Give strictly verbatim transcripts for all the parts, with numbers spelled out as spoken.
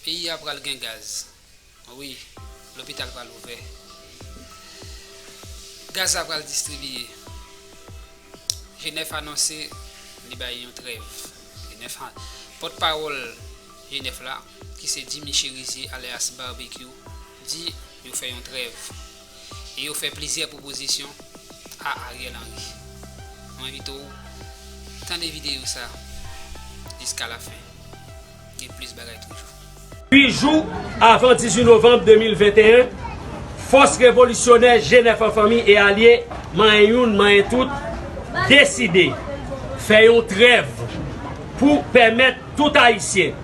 Peyi a pral gen gaz. Wi, lopital pral ouvè. Gaz la pral distribiye. G nèf anonse li bay yon trèv. G nèf an-, pòtpawòl G nèf la, ki se Jimmy Chérizier alyas Barbecue, di yo fè yon trèv. E yo fè plizyè pwopozisyon a Ariel Henry. Mwen envite w tande videyo sa jiska lafen. Gen plis bagay toujou. Uit jou avan dizuit novanm de mil venteyen, fòs revolisyonè G nèf an fanmi e alye, manyen youn, manyen tout, deside fè yon trèv pou pèmèt tout Ayisyen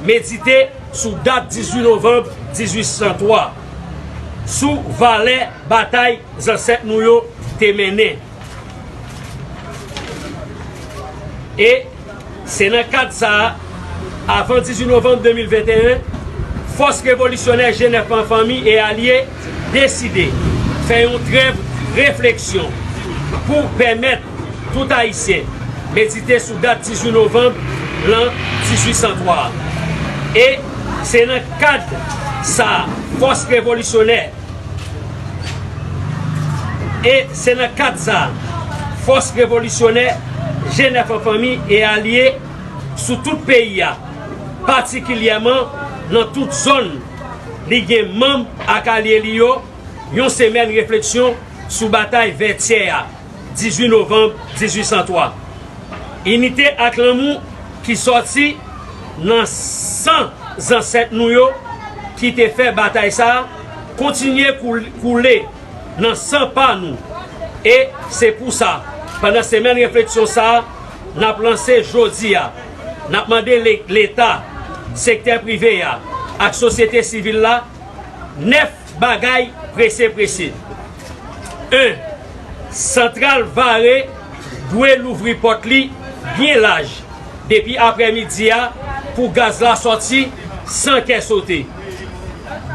medite sou dat dizuit novanm dizuit san twa, sou valè batay zansèt nou yo te mennen. E se nan kad sa a, avan dizuit novanm de mil venteyen, fòs revolisyonè G nèf an fanmi e alye deside fè yon trèv refleksyon pou pèmèt tout Ayisyen medite sou dat dizuit novanm lan dizuit san twa a. E se nan kad sa a, fòs revolisyonè E se nan kad sa a, fòs revolisyonè G nèf an fanmi e alye sou tout peyi a, patikilyèman nan tout zòn li gen manm ak alye li yo, yon semèn refleksyon sou batay Vètyè a, dizuit novanm dizuit san twa. Inite ak lanmou ki sòti nan san zansèt nou yo ki te fè batay sa a kontinye koul-, koule nan san pa nou. E se pou sa, pandan semèn refleksyon sa a, n ap lanse jodi a, n ap mande le-, Leta, sektè prive a ak sosyete sivil la, nèf bagay prese prese. En, santral Vare dwe louvri pòt li byen laj depi aprèmidi a pou gaz la sòti san kè sote.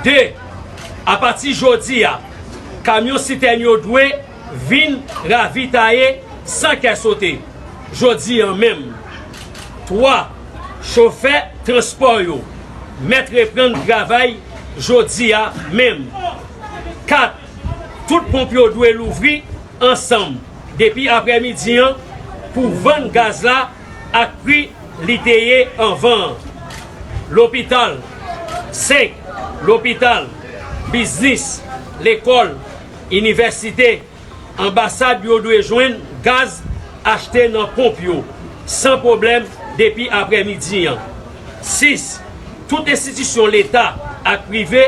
De, apati jodi a, kamyon sitèn yo dwe vin ravitaye san kè sote jodi a menm. Twa, chofè transpò yo mèt reprann travay jodi a menm. Kat, tout ponp yo dwe louvri ansanm depi aprèmidi an pou vann gaz la ak pri li te ye anvan an. Lopital, senk, lopital, biznis, lekòl, inivèsite, anbasad yo dwe jwenn gaz achte nan ponp yo san pwoblèm depi aprèmidi an. Sis, tout enstitisyon Leta ak prive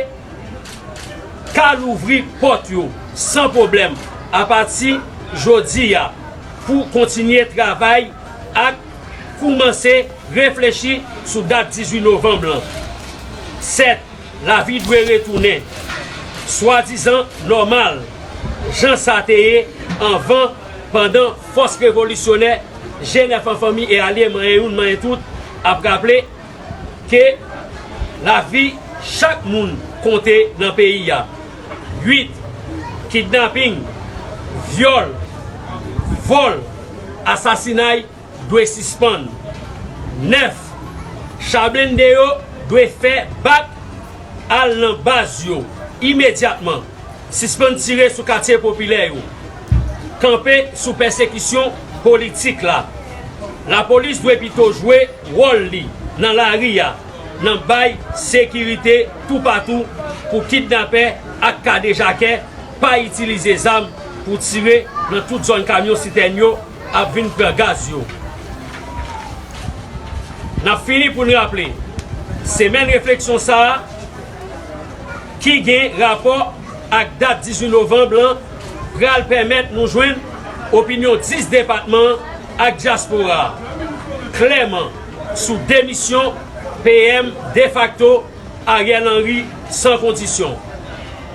ka louvri pòt yo san pwoblèm apati jodi a pou kontinye travay ak koumanse reflechi sou dat dizuit novanm lan. Sèt, lavi dwe retounen swadizan nòmal, jan sa te ye anvan, pandan fòs revolisyonè G nèf an fanmi e alye manyen youn manyen tout ap raple ke lavi chak moun konte nan peyi a. Uit, kidnaping, vyòl, vòl, asasinay dwe sispann. Nèf, cha blende yo dwe fè bak al nan baz yo imedyatman. Sispann tire sou katye popilè yo. Kanpe sou pèsekisyon politik la. Lapolis dwe pito jwe wòl li nan lari a, nan bay sekirite toupatou pou kidnapè ak kadejakè pa itilize zam pou tire nan tout zòn kamyon sitèn yo ap vin pran gaz yo. N ap fini pou n raple, semèn refleksyon sa a ki gen rapò ak dat dizuit novanm lan pral pèmèt nou jwenn opinyon dis depatman an ak dyaspora a klèman sou demisyon P M defakto Ariel Henry san kondisyon.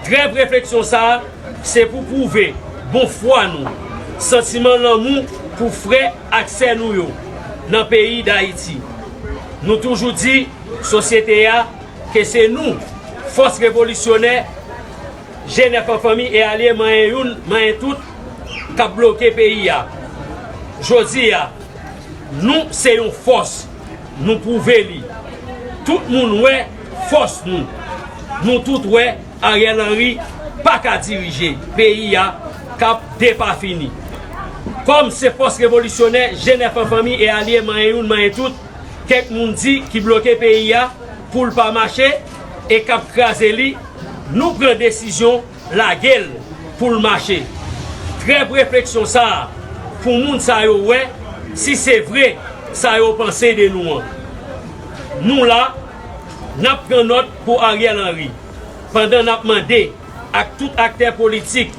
Trèv refleksyon sa a se pou pwouve bon fwa nou, santiman lanmou pou frè ak sè nou yo nan peyi Dayiti. Nou toujou di sosyete a ke se nou, fòs revolisyonè, G nèf an fanmi e alye manyen youn, manyen tout, k ap bloke peyi a. Jodi a, nou se yon fòs, nou pwouve li. Tout moun wè fòs nou. Nou tout wè Ariel Henry pa ka dirije peyi a k ap depafini. Kòm se fòs revolisyonè G nèf an fanmi e alye manyen youn manyen tout, kèk moun di ki bloke peyi a pou l pa mache e k ap kraze li, nou pran desizyon lage l pou l mache. Trèv refleksyon sa a pou moun sa yo wè si se vre sa yo panse de nou an. Nou la, n ap pran nòt pou Ariel Henry, pandan n ap mande ak tout aktè politik,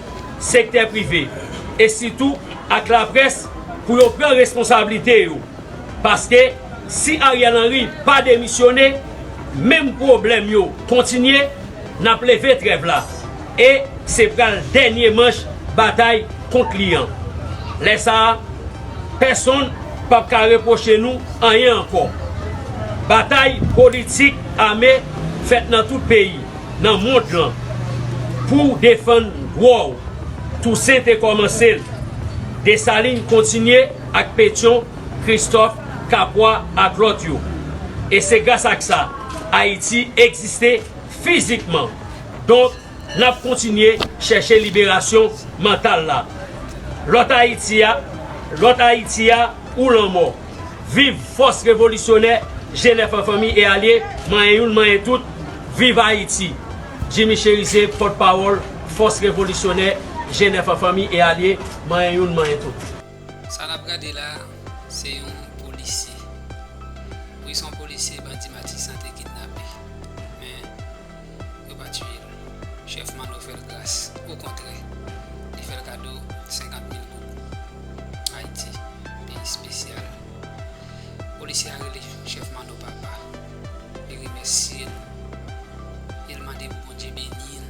sektè prive, e sitou ak laprès pou yo pran responsablite yo. Paske si Ariel Henry pa demisyone, menm pwoblèm yo kontinye, n ap leve trèv la. E se pral dènye manch batay kont li an. Lè sa a, pèsonn p ap ka repwoche nou anyen ankò. Batay politik ame fèt nan tout peyi, nan mond lan, pou defann dwa w. Tousen te kòmanse l. Desalin kontinye ak Petyon, Kristòf, Kapwa ak lòt yo. E se gras ak sa, Ayiti egziste fizikman. Donk, n ap kontinye chèche liberasyon mantal la. Lòt Ayiti a, lòt Ayiti a ou lanmò. Viv fòs revolisyonè G nèf an fanmi e alye, manyen youn, manyen tout. Viv Ayiti! Jimmy Chérizier, pòtpawòl fòs revolisyonè G nèf an fanmi e alye, manyen youn, manyen tout. Sa n ap gade la, se yon polisye. Wi, se yon polisye bandi Matisan te kidnape. Men, yo pa tiye l. Chèf Manno fè l gras. Okontrè, li fè l kado senkant mil goud. Ayiti, peyi espesyal. Polisye a rele chèf Manno papa. Li remèsye l. E l mande pou Bondye beni l.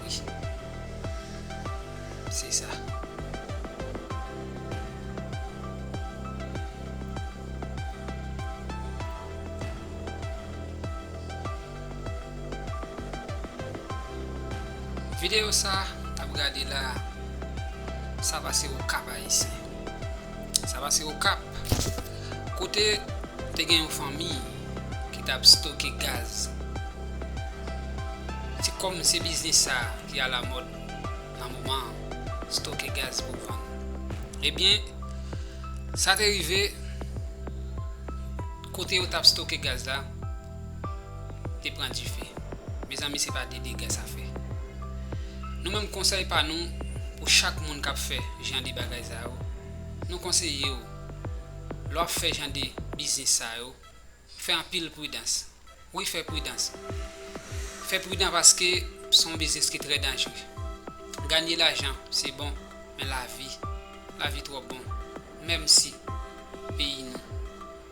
Wi. Se sa. Videyo sa n ap gade la, sa pase Okap, Ayisyen. Sa pase Okap, kote te gen yon fanmi ki t ap stoke gaz. Se kòm se biznis sa ki alamòd nan moman an, stoke gaz pou vann. Ebyen, sa te rive, kote yo t ap stoke gaz la, te pran dife. Mezanmi, se pa de dega sa fè. Nou menm, konsèy pa nou pou chak moun k ap fè jan de bagay sa yo, nou konseye w, lè w ap fè jan de biznis sa yo, fè anpil pridans. Wi, fè pridans. Fè pridan paske se yon biznis ki trè danjere. Ganye lajan, se bon, men lavi, lavi twò bon. Menm si peyi nou,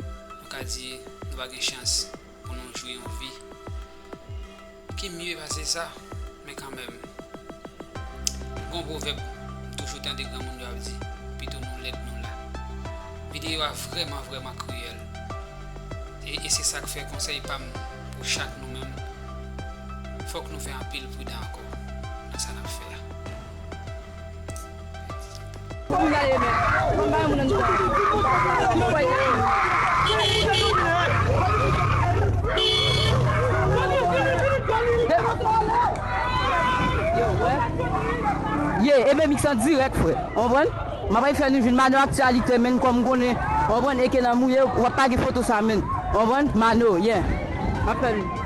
nou ka di nou pa gen chans pou nou jwi yon vi ki mye pase sa, men kanmenm. Gon pwovèb, m toujou tande granmoun yo ap di, pito nou lèd nou la. Videyo a vrèman, vrèman kriyèl. E, e se sa k fè konsèy pa m pou chak nou menm, fòk nou fè anpil pridan ankò nan sa n ap fè a. Pou moun ale men, ban m bay moun anndan. Yo, wè. Ye, Ebe Mix an dirèk, frè. Ou konprann? M ap fè nou jwenn Mano Aktyalite, men kòm m konnen, ou konprann, Eke nan mouye, w ap pa gen foto sa, men. Ou konprann? Mano, yeah. M ap fè nou.